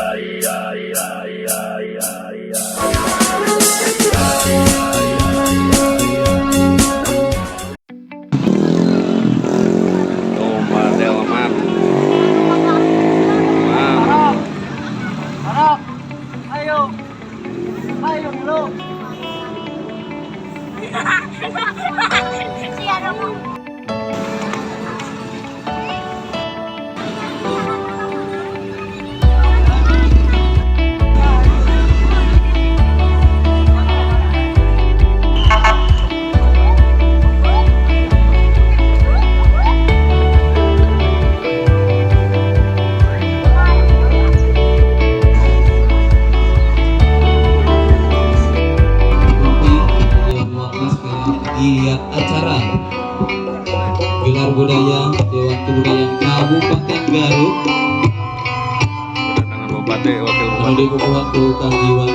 Domba delman. Man. Harap! Ayo! Ayo, dulu! Siapa mo? Giat acara gelar budaya Dewan Kebudayaan Kabupaten Garut Kedatangan Bupati, Wakil anu Bupati. Dipupuhan ku Kang Iwan.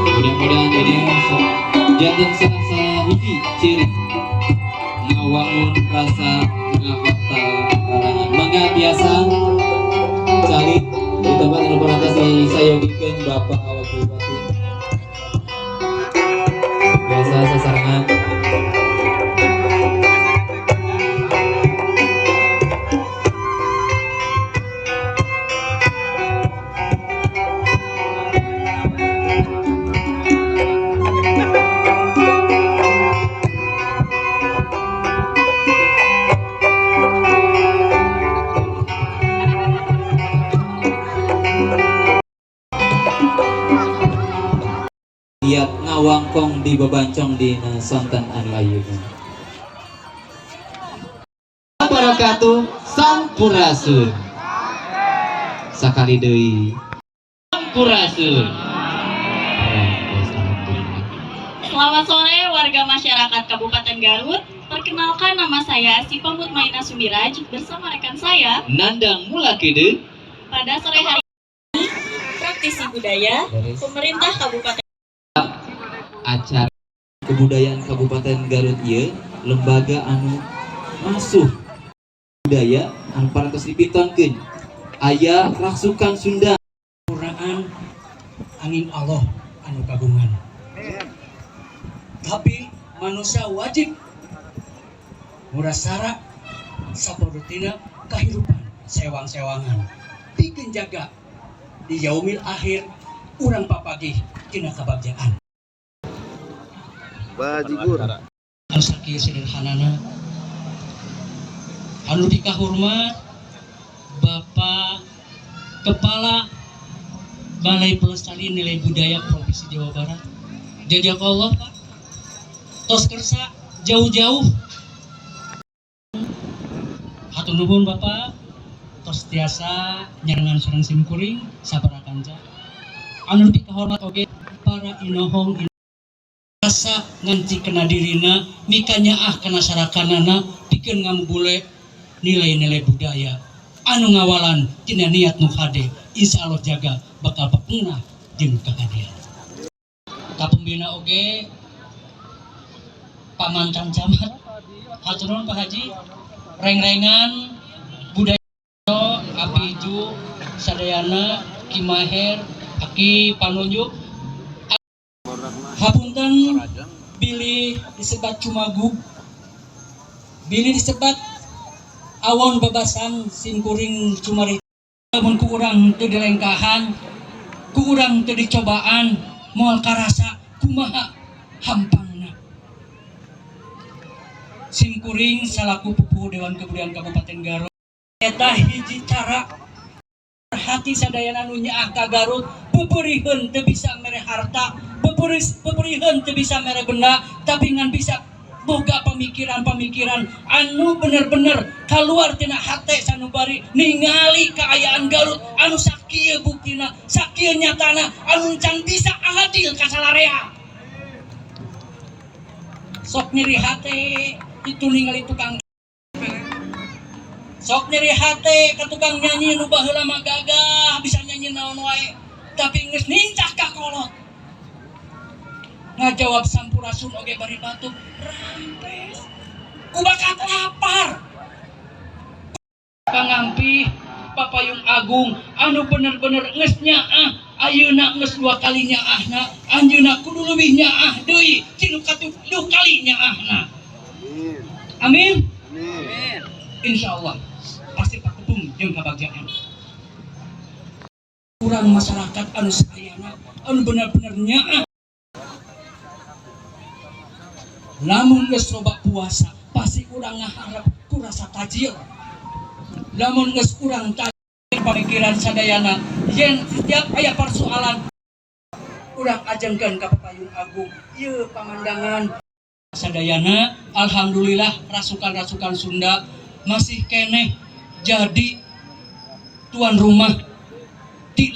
Mudah-mudahan ini janten salah hiji ciri ngawangun rasa ngahota karangan. Mangga biasa calik di tempat anu parantos disayogikeun Bapak Wakil Bupati. Biasa sasarengan. Giat ngawangkong di babancong di sonten anu ayeuna. Wabarakatuh, sampurasun. Sakali deui. Sampurasun. Alhamdulillah. Selamat sore, warga masyarakat Kabupaten Garut. Perkenalkan, nama saya Sipa Mutmainah Sumiraj bersama rekan saya Nandang Mulakede. Pada sore hari ini, praktisi budaya pemerintah Kabupaten Acara kebudayaan Kabupaten Garut ieu lembaga anu masuk budaya anu parantos dipintonkeun aya rasukan Sunda. Quran angin Allah anu kagungan, tapi manusia wajib murasara sapodutina kehidupan sewang-sewangan pikeun jaga di yaumil akhir urang papagih tina kabagjaan. Bajigur. Anu sakieu sederhanana, anu dikahormat Bapak Kepala Balai Pelestarian Nilai Budaya Provinsi Jawa Barat. Jazakallah, Pak, tos kersa jauh-jauh. Hatur nuhun, Bapak, tos tiasa nyarengan sareng simkuring sabaraha kanca. Anu dikahormat oge para inohong rasa nganci kena dirina mikanyaah kana sarakanana pikeun ngamumule nilai-nilai budaya anu ngawalan tina niat nu hade, insya Allah jaga bakal papunah jeung kahadean. Ka pembina oge, Pak mantan camat, hatur nuhun, Pak Haji, reng-rengan budaya Abiju sadayana, Ki Maher, Aki Panunjuk. Hapunten bilih disebat cumagub, bilih disebat awon babasan simkuring cumari. Lamun ku urang teu dilengkahan, ku urang teu dicobaan, moal karasa kumaha hampangna. Simkuring salaku pupuhu Dewan Kebudayaan Kabupaten Garut eta hiji cara hati sadayana nu nyaah ka Garut. Peperiheun teu bisa mere harta, peperiheun teu bisa mere benda, tapi ngan bisa boga pemikiran-pemikiran anu bener-bener keluar tina hate sanubari ningali keayaan Garut anu sakieu buktina, sakieu nyatana, anu can bisa adil ka salarea. Sok nyeri hate itu ningali tukang, sok nyeri hate ka tukang nyanyi nu baheula mah gagah bisa nyanyi naon wae, tapi geus nincak ka kolot ngajawab sampurasun oge bari batuk rampes ku bakat lapar. Pangampih Papayung Agung anu bener-bener geus nyaah, ayeuna geus dua kali nyaahna, anjeunna kudu leuwih nyaah deui ti nu katilu kali nyaahna. Amin. Amin. Insyaallah pasti pakepung jeung kabagjaan urang masyarakat anu sayana anu bener-bener nyaah. Lamun geus loba puasa, pasti urang ngaharep ku rasa tajil. Lamun geus urang tajil, pamikiran sadayana yen setiap aya persoalan urang ajengkeun ka Papayung Agung. Ieu pamandangan sadayana, alhamdulillah rasukan-rasukan Sunda masih keneh jadi tuan rumah di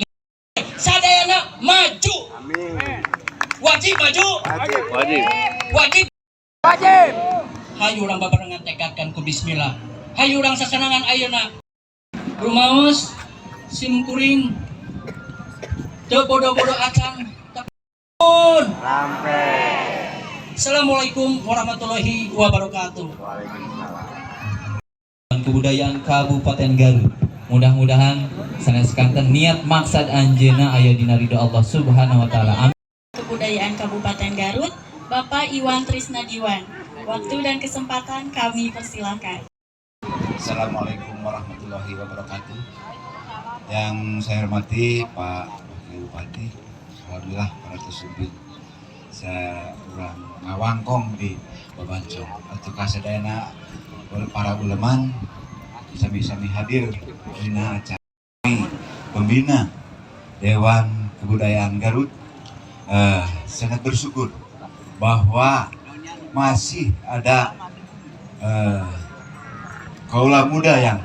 sadayana maju. Amin. Wajib maju. Wajib. Wajib. Wajib. Wajib. Hayu urang babarengan tekadkan ku bismillah. Hayu urang sasenangan ayeuna. Rumaos sim kuring teu bodo-bodo acan pun. Sampai. Assalamualaikum warahmatullahi wabarakatuh. Waalaikumsalam. Kebudayaan Kabupaten Garut. Mudah-mudahan sanes kanten niat maksad anjeunna aya dina ridho Allah Subhanahu wa taala. Amin. Kebudayaan Kabupaten Garut, Bapak Iwan Trisnadiwan. Waktu dan kesempatan kami persilahkan. Assalamualaikum warahmatullahi wabarakatuh. Yang saya hormati Pak Wakil Bupati, alhamdulillah para tersebut saya urang ngawangkong di Babancong atau kasadayana para uleman sami-sami hadir dina acara kami, pembina Dewan Kebudayaan Garut, sangat bersyukur bahwa masih ada kaula muda yang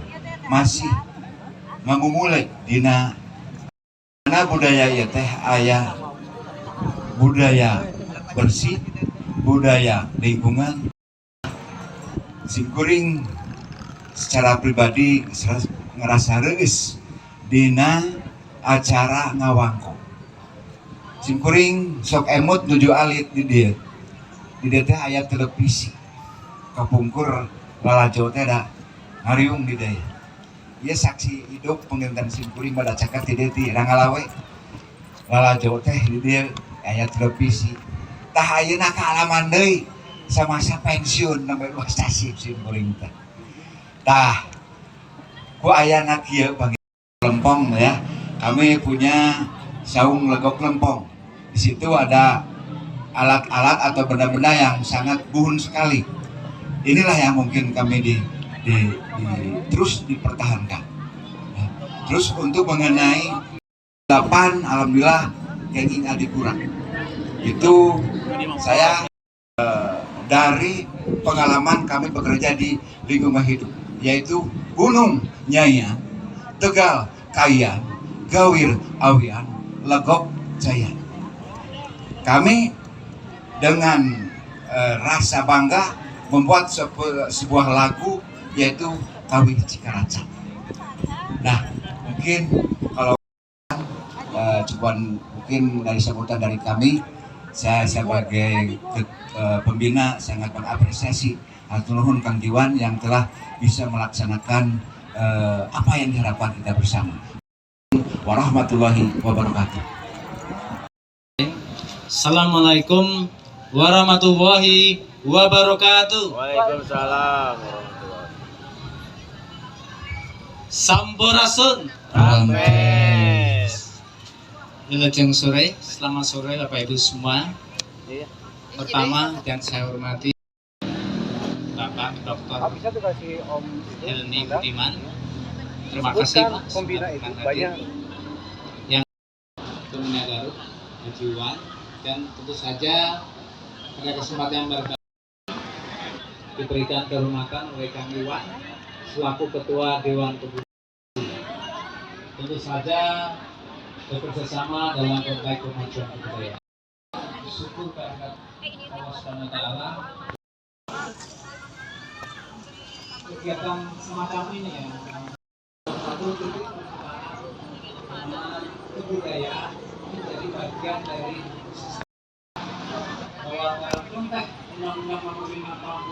masih ngamumule dina karena budaya ieu teh aya budaya bersih, budaya lingkungan. Simkuring secara pribadi ngerasa reueus dina acara ngawangkong. Simkuring sok emut nuju alit di dieu. Di dieu teh aya televisi. Kapungkur lalajo teh da ngariung di dieu. Ieu saksi hidup penginten simkuring pada caket di dieu ti Rangalawe. Lalajo teh di dieu aya televisi. Tah, ayeuna kaalaman deui samasa pensiun nembe dua stasi simkuring teh. Tah, ku ayana kieu panggil lempong ya. Kami punya saung legok lempong. Di situ ada alat-alat atau benda-benda yang sangat buhun sekali. Inilah yang mungkin kami di terus dipertahankan. Ya. Terus untuk mengenai 8, alhamdulillah kenging adipura. Itu saya dari pengalaman kami bekerja di lingkungan hidup, yaitu Gunung Nyayan, Tegal Kayan, Gawir Awian, Legok Jayan. Kami dengan rasa bangga membuat sebuah lagu, yaitu Kawih Cikaracak. Nah, mungkin kalau cuman mungkin dari sambutan dari kami, saya sebagai pembina sangat mengapresiasi, hatur nuhun Kang Diwan yang telah bisa melaksanakan apa yang diharapkan kita bersama. Warahmatullahi wabarakatuh. Assalamualaikum warahmatullahi wabarakatuh. Waalaikumsalam warahmatullahi. Sampurasun. Rampes. Wilujeng sore, selamat sore Bapak Ibu semua. Iya. Pertama yang saya hormati Bapak Dr. Bisa tuh kasih Om itu. Helmi Budiman. Terima kasih Pak Pembina sudah itu hadir. banyak. Yang Pembina Garut, Haji Wan, dan tentu saja pada kesempatan yang berbahagia diberikan kehormatan oleh Kang Iwan selaku Ketua Dewan Kebudayaan. Tentu saja bekerja sama dalam konteks kemajuan kebudayaan. Syukur kehadirat Allah Subhanahu wa taala kegiatan semacam ini ya, satu titik di mana kebudayaan menjadi bagian dari sistem bahwa dalam konteks Undang-Undang Nomor 5 Tahun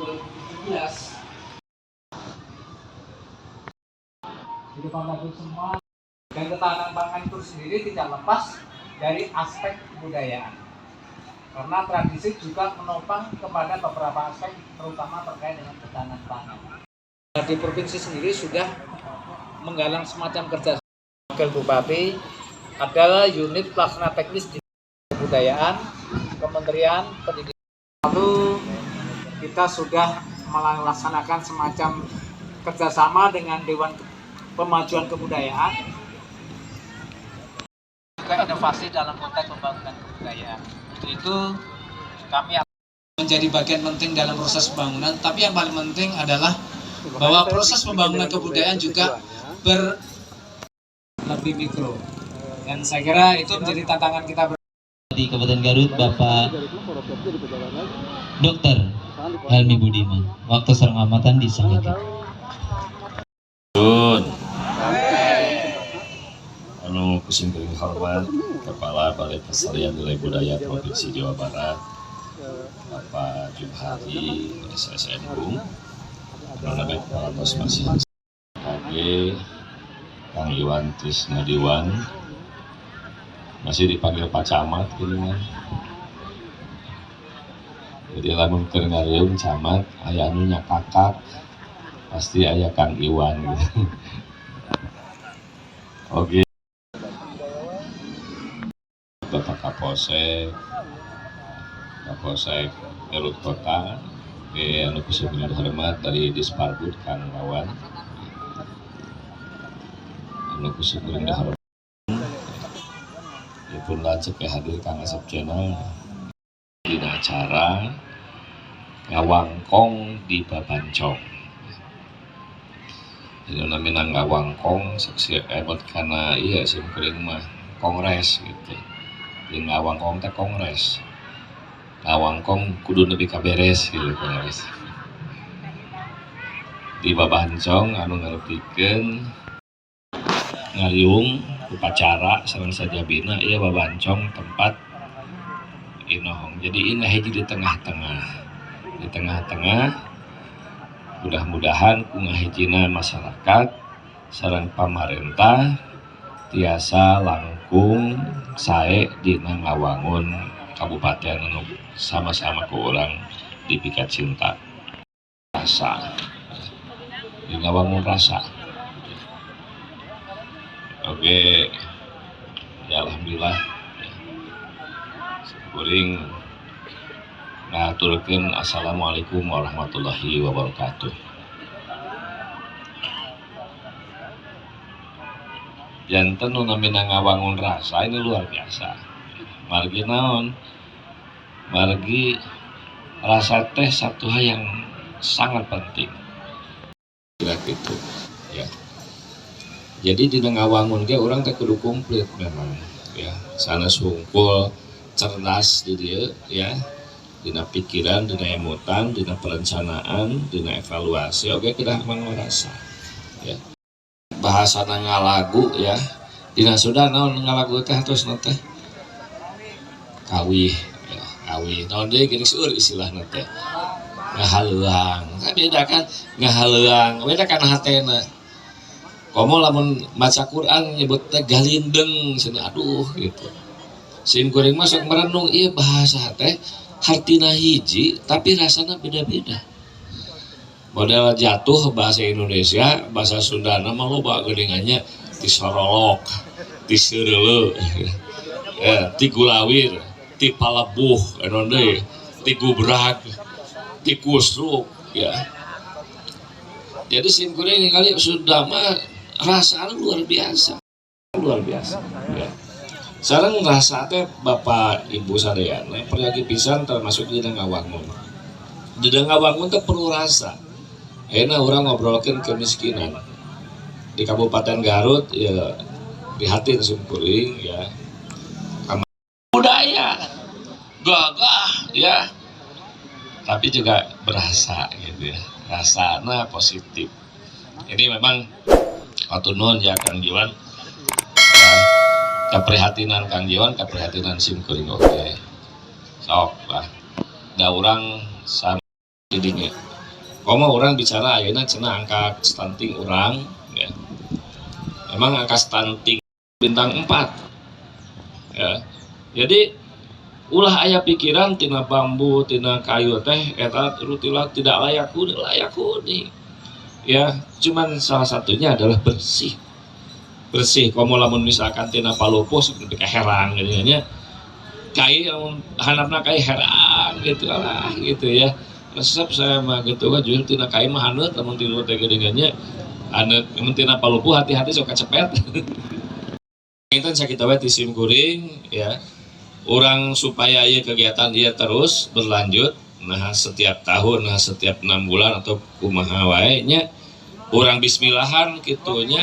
2017. Di depan tadi semua dan ketahanan pangan itu sendiri tidak lepas dari aspek kebudayaan. Karena tradisi juga menopang kepada beberapa aspek, terutama terkait dengan ketahanan pangan. Di provinsi sendiri sudah menggalang semacam kerja. Wakil Bupati adalah unit pelaksana teknis di kebudayaan Kementerian Pendidikan. Lalu kita sudah melaksanakan semacam kerjasama dengan Dewan Pemajuan Kebudayaan, juga inovasi dalam konteks pembangunan kebudayaan. Untuk itu kami menjadi bagian penting dalam proses pembangunan, tapi yang paling penting adalah bahwa proses pembangunan kebudayaan juga lebih mikro. Dan saya kira itu menjadi tantangan kita. Di Kabupaten Garut, Bapak Dr. Helmi Budiman. Waktu sareng amatan disanggakeun. Sun. Anu ku simkuring hormat Kepala Balai Pelestarian Nilai Budaya Provinsi Jawa Barat, Bapak Jumhari SSM Hum, anu nami parantos masih KG Kang Iwan Trisnadiwan, masih dipanggil Pak Camat gini kan. Jadi lamun keur ngariung camat aya anu nyakakak, pasti aya Kang Iwan gitu. Oke. Bapak Kapolsek, Kapolsek Garut Kota, oke, anu ku simkuring hormat dari Disparbud Kang Wawan, anu ku simkuring hormat ya pun lanceuk hadir Kang Asep Channel dina acara ngawangkong di Babancong. Jadi namina ngawangkong saksi emot karena iya simkuring mah kongres gitu. Di ngawangkong teh kongres. Ngawangkong kudu nepi ka beres gitu kongres. Di Babancong anu ngarepikeun ngariung upacara sareng sajabina, ieu Babancong tempat inohong. Jadi ini hiji di tengah-tengah. Di tengah-tengah mudah-mudahan ku ngahijina masyarakat sareng pamarentah tiasa langkung sae dina ngawangun kabupaten anu sama-sama ku urang dipikacinta. Rasa di ngawangun rasa. Oke, ya alhamdulillah. Kuring ngaturkeun assalamualaikum warahmatullahi wabarakatuh. Janten nu namina ngawangun rasa ini luar biasa. Margi naon? Margi rasa teh satu hal yang sangat penting. Kira gitu, ya. Jadi di ngawangun ge urang teh kudu komplit memang, ya. Sanes hungkul cerdas di dieu, ya. Dina pikiran, dina emutan, dina perencanaan, dina evaluasi, oke kedah rasa, ya. Bahasana ngalagu ya. Dina Sunda naon ngalagu teh terus teh? Kawih, ya, kawih. Naon deui geuning seueur istilahna teh. Ngahaleuang. Kan beda kan ngahaleuang, beda kan hatena. Komo lamun maca Quran nyebut teh galindeng cenah, aduh gitu. Sim kuring mah sok merenung ieu bahasa teh hartina hiji tapi rasana beda-beda. Model jatuh bahasa Indonesia, bahasa Sunda mah loba geuningannya tisorolok, tiseureuleu, ya, tigulawir, tipalebuh, anu deui, tigubrag, tikusruk, ya. Jadi sim kuring ningali Sunda mah rasana luar biasa. Luar biasa, ya. Sareng rasa teh Bapak Ibu sadayana peryogi pisan termasuk dina ngawangun. Dina ngawangun teh perlu rasa. Ayeuna urang ngobrolkeun kemiskinan. Di Kabupaten Garut ya prihatin simkuring ya. Budaya gagah ya. Tapi juga berasa gitu ya. Rasana positif. Ini memang hatur nuhun ya Kang Iwan. Ya, keprihatinan Kang Iwan, keprihatinan simkuring oke. Sok lah. Da urang sama didinya. Komo urang bicara ayeuna cenah angka stunting urang ya. Memang angka stunting bintang 4 ya. Jadi ulah aya pikiran tina bambu, tina kayu teh eta rutilah tidak layak huni, layak huni. Ya, cuman salah satunya adalah bersih. Bersih, komo lamun misalkan tina palupuh seperti herang gitu nya. Kai yang handapna kai herang gitu lah gitu ya. Resep saya mah gitu kan, justru tina kai mah haneut lamun tidur teh geuningannya. Haneut, mun tina palupuh hati-hati sok kecepet. Inten sakitu we ti sim kuring ya. Urang supaya ieu kegiatan dia terus berlanjut, nah setiap tahun, nah setiap 6 bulan atau kumaha wae nya, urang bismillahan kitu nya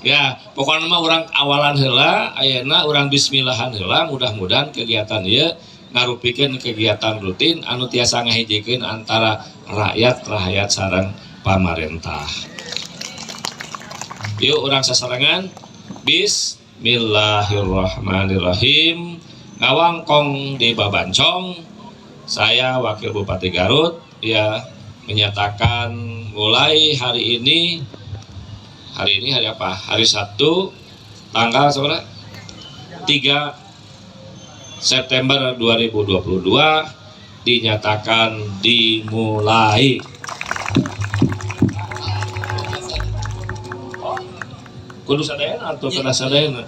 ya. Pokoknya mah urang awalan heula ayeuna, urang bismillahan heula. Mudah-mudahan kegiatan ieu ngarupikeun kegiatan rutin anu tiasa ngahijikeun antara rakyat rakyat sareng pamarentah. Yuk, urang sasarengan. Bismillahirrahmanirrahim. Ngawangkong di Babancong. Saya Wakil Bupati Garut ya menyatakan mulai hari ini. Hari ini hari apa? Hari Sabtu, tanggal seberapa? 3 September 2022 dinyatakan dimulai. Kudu sadayana atau kedah sadayana?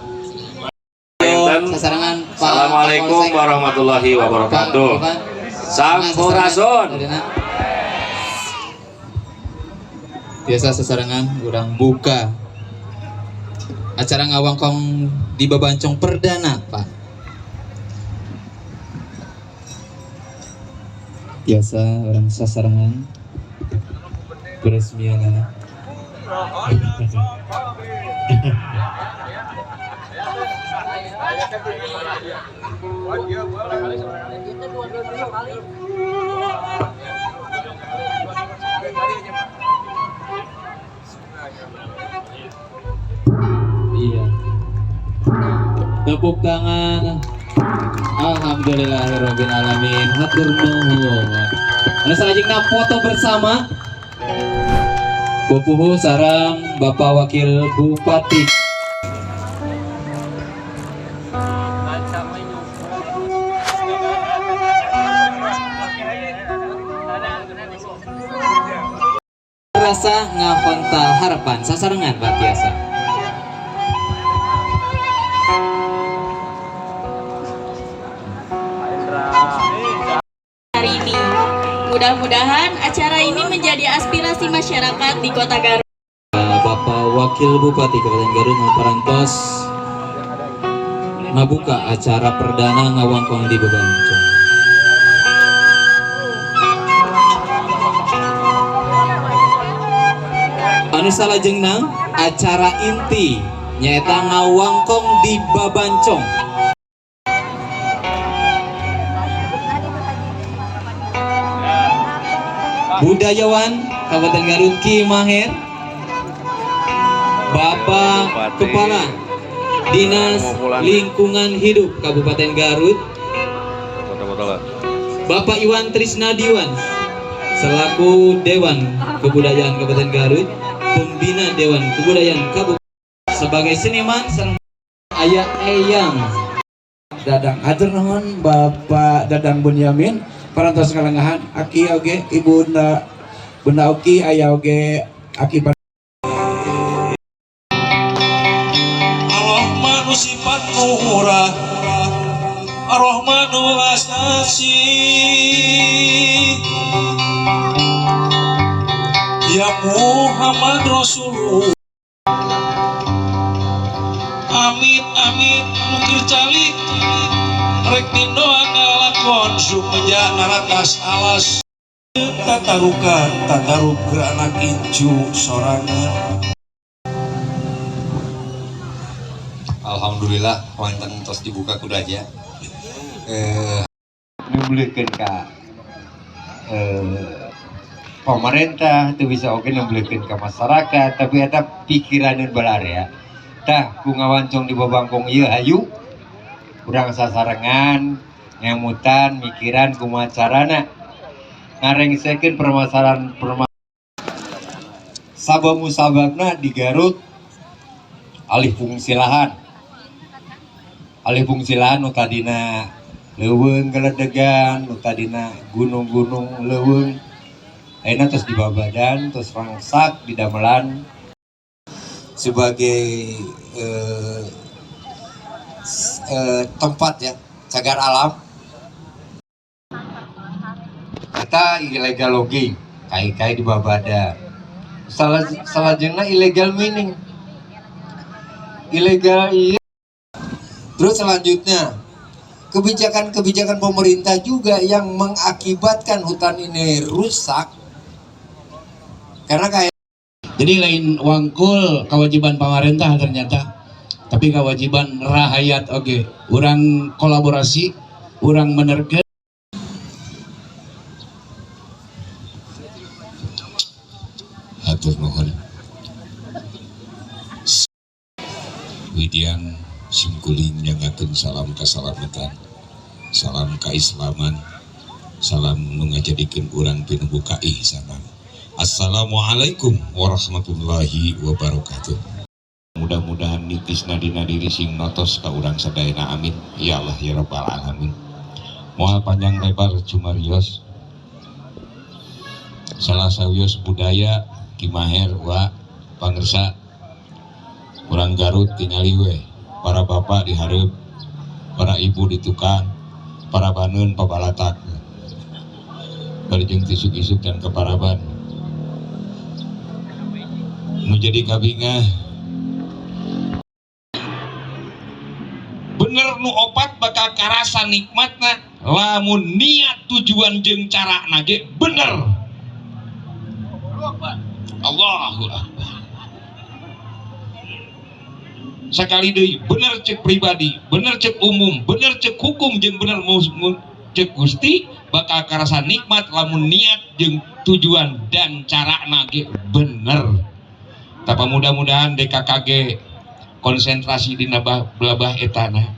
Sasarengan Pak. Assalamualaikum Kapolsek. warahmatullahi wabarakatuh. Pak, Sampurasun. Biasa sasarengan urang buka acara ngawangkong di Babancong perdana, Pak. Biasa urang sasarengan peresmian anak. Iya. Tepuk tangan. Alhamdulillahirabbil alamin. Hatur nuhun. Anu salajengna foto bersama. Pupuhu sareng Bapak Wakil Bupati. Rasa ngahontal harapan sasarengan Pak Tiasa. Hari ini. Mudah-mudahan acara ini menjadi aspirasi masyarakat di Kota Garut. Bapak Wakil Bupati Kabupaten Garut parantos ngabuka acara perdana ngawangkong di Babancong. Anu salajengna acara inti nyaeta ngawangkong di Babancong. Budayawan Kabupaten Garut Ki Maher, Bapak Bupati. Kepala Dinas Mau pulang. Lingkungan Hidup Kabupaten Garut, Foto-foto lah. Bapak Iwan Trisnadiwan selaku Dewan Kebudayaan Kabupaten Garut, Pembina Dewan Kebudayaan Kabupaten sebagai seniman sareng aya Eyang. Dadang, hatur nuhun Bapak Dadang Bunyamin parantos kalengahan. Aki oge, Ibunda, Bunda Oki aya oge, Aki. Ar-Rahmanu sifat murah, Ar-Rahmanu welas asih. Ya Muhammad Rasulullah. Amit amit mukir calik. Rek nindoan ngalakon sumeja naratas alas. Tatarukan tataruk ke anak incu sorangan. Alhamdulillah wonten tos dibuka kudaja. Nubleukeun ka pemerintah teu bisa oge nubleukeun ka masyarakat, tapi eta pikiraneun balarea. Tah, ku ngawancong di Babangkong ieu, hayu urang sasarengan ngemutan mikiran kumaha carana ngarengsekeun permasalahan, sabab musababna di Garut. Alih fungsi lahan, alih fungsi lahan nu tadina leuweung geledegan, nu tadina gunung-gunung leuweung, ayeuna terus dibabadan, terus rangsak didamelan sebagai tempat ya, cagar alam. Kita illegal logging, kai-kai di babadan. Salah salajengna illegal mining, ilegal, iya. Terus selanjutnya kebijakan-kebijakan pemerintah juga yang mengakibatkan hutan ini rusak karena kayak Jadi lain wangkul kewajiban pemerintah ternyata, tapi kewajiban rakyat. Oke, urang kolaborasi, urang menerke. Hatur nuhun. Widian simkuring nyangakeun salam kasalamatan, salam kaislaman, salam nu ngajadikeun urang pinuh kaihsanan. Assalamualaikum warahmatullahi wabarakatuh. Mudah-mudahan nitisna dina diri sing notos ka urang sadayana, amin ya Allah ya rabbal alamin. Moal panjang lebar cumarios, salah sawios budaya Ki Maher wa pangersa urang Garut. Tingali we, para bapak dihareup, para ibu di tukang, para baneun pabalatak, bari jeung isuk-isuk dan keparaban nu jadi kabingah. Bener nu opat, bakal karasa nikmatna lamun niat, tujuan jeung cara ge bener. Allahu Akbar. Sekali deui, bener cek pribadi, bener cek umum, bener cek hukum, jeung bener cek Gusti, bakal karasa nikmat lamun niat jeung tujuan dan cara ge bener. Tapi mudah-mudahan DKKG konsentrasi dina belabah etana.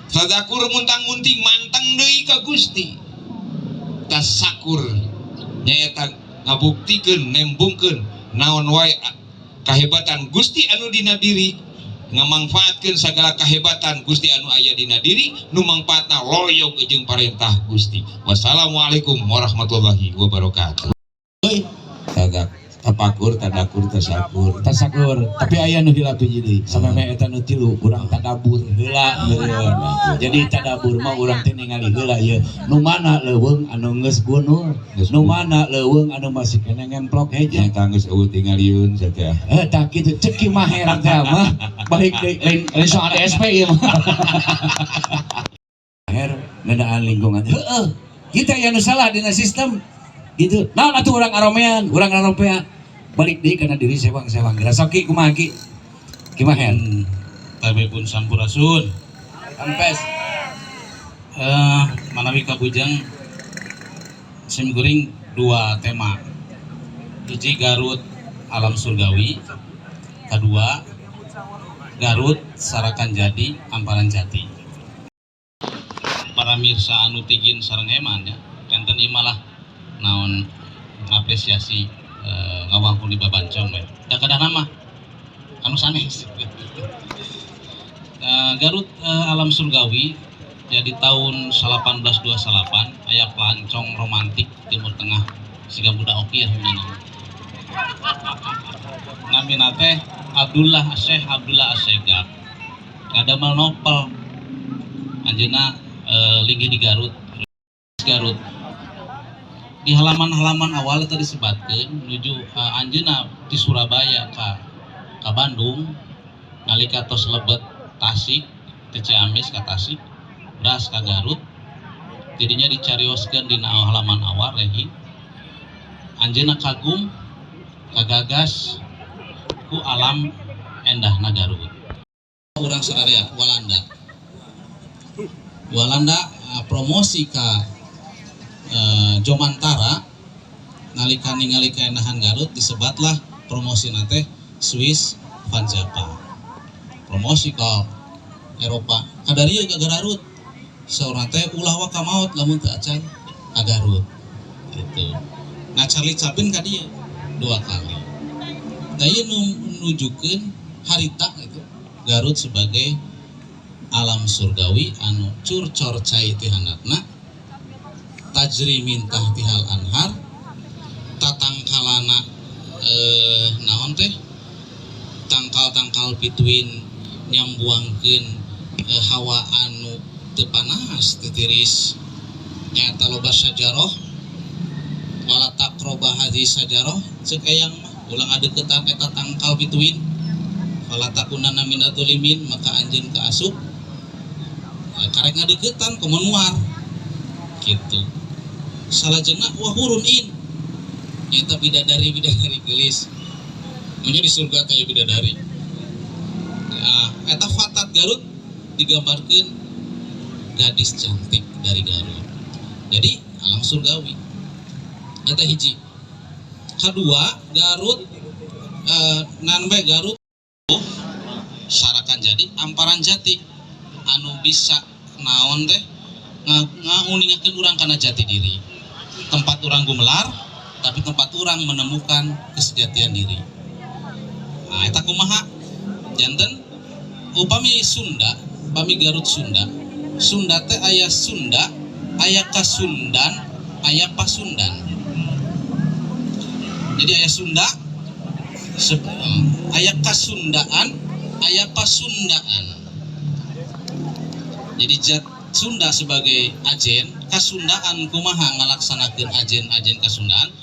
Tadakur muntang-munting manteng deui ka Gusti. Tasakur nyaeta ngabuktikeun, nembungkeun naon wae kahebatan Gusti anu dina diri, ngamangfaatkeun sagala kahebatan Gusti anu aya dina diri nu mangfaatna loyog jeung parentah Gusti. Wassalamualaikum warahmatullahi wabarakatuh. Tagak tapakur, tadakur, tasakur. Tasakur, tapi aya nu hilap hiji deui sampai eta nu tilu, urang tadabur heula meureun. Jadi tadabur mah urang teh ningali heula ieu nu mana leuweung anu geus gunung, nu mana leuweung anu masih keneh ngemplok heja. Nyata geus eueuh tingalieun teh. Eh, tah kitu cek Ki Maher teh mah, balik deui, lain lain soal DSP ieu mah. Maher ngeunaan lingkungan, heeh, kita yang nu salah dina sistem gitu. Naon atuh urang aromean, urang aromean balik deui kana diri sewang-sewang geura. Sok Ki, kumaha Ki? Ki Maher. Tabe pun sampurasun. Ampes. Manawi kabujang sim kuring dua tema. Hiji, Garut alam surgawi, kedua Garut Sarakan Jadi Amparan Jati. Para mirsa anu tigin sareng eman ya, enten ieu malah naon apresiasi ngawangkul di babancong we. Da kadang mah anu sanes. Garut alam surgawi, jadi tahun 1828 aya pelancong romantik Timur Tengah siga budak oki ya namina. Namina teh Abdullah Syekh Abdullah Assegaf. Ngadamel novel, anjeunna linggih di Garut. Garut di halaman-halaman awal tadi disebatkeun menuju anjeunna di Surabaya ka Bandung, nalika tos lebet Tasik teh, Ciamis ka Tasik, beras ka Garut, jadinya dicarioskeun dina halaman awal rehi anjeunna kagum, kagagas ku alam endahna Garut. Urang sararea Walanda, Walanda promosi ka Jomantara, nalika ningali keendahan Garut disebatlah promosi teh Swiss van Java, promosi ke Eropa kadarieu ka Garut. Saurna teh ulah waka maot lamun teu acan ka Garut gitu. Nah, Charlie Chaplin ka dieu dua kali. Tah, ieu nu nunjukkeun harita itu Garut sebagai alam surgawi anu curcor cai ti handapna, tajri min tahtihal anhar, tatangkalana naon teh, tangkal-tangkal pituin nyambuangkeun hawa anu teu panas, teu tiris, nyata loba sajaroh. Wala taqroba hadhihi sajaroh, ceuk eyang mah ulah ngadeukeutan eta tangkal pituin, fala takunanna minadz zalimin, maka anjeun kaasup karek ngadeukeutan komo nuar gitu. Salajengna wa hurun in, nyata bidadari bidadari geulis. Maenya di surga teh bidadari. Nah, eta fatat Garut digambarkeun gadis cantik dari Garut, jadi alam surgawi. Eta hiji. Kedua, Garut nan bae Garut sarakan jadi amparan jati anu bisa naon teh, ngauningakeun urang kana jati diri, tempat urang gumelar tapi tempat urang menemukan kesejatian diri. Nah, eta kumaha? Janten upami Sunda, upami Garut Sunda, Sunda teh aya Sunda, aya Kasundan, aya Pasundan. Jadi aya Sunda, aya Kasundaan, aya Pasundaan. Jadi zat Sunda sebagai ajen Kasundaan, kumaha ngalaksanakeun ajen-ajen Kasundaan.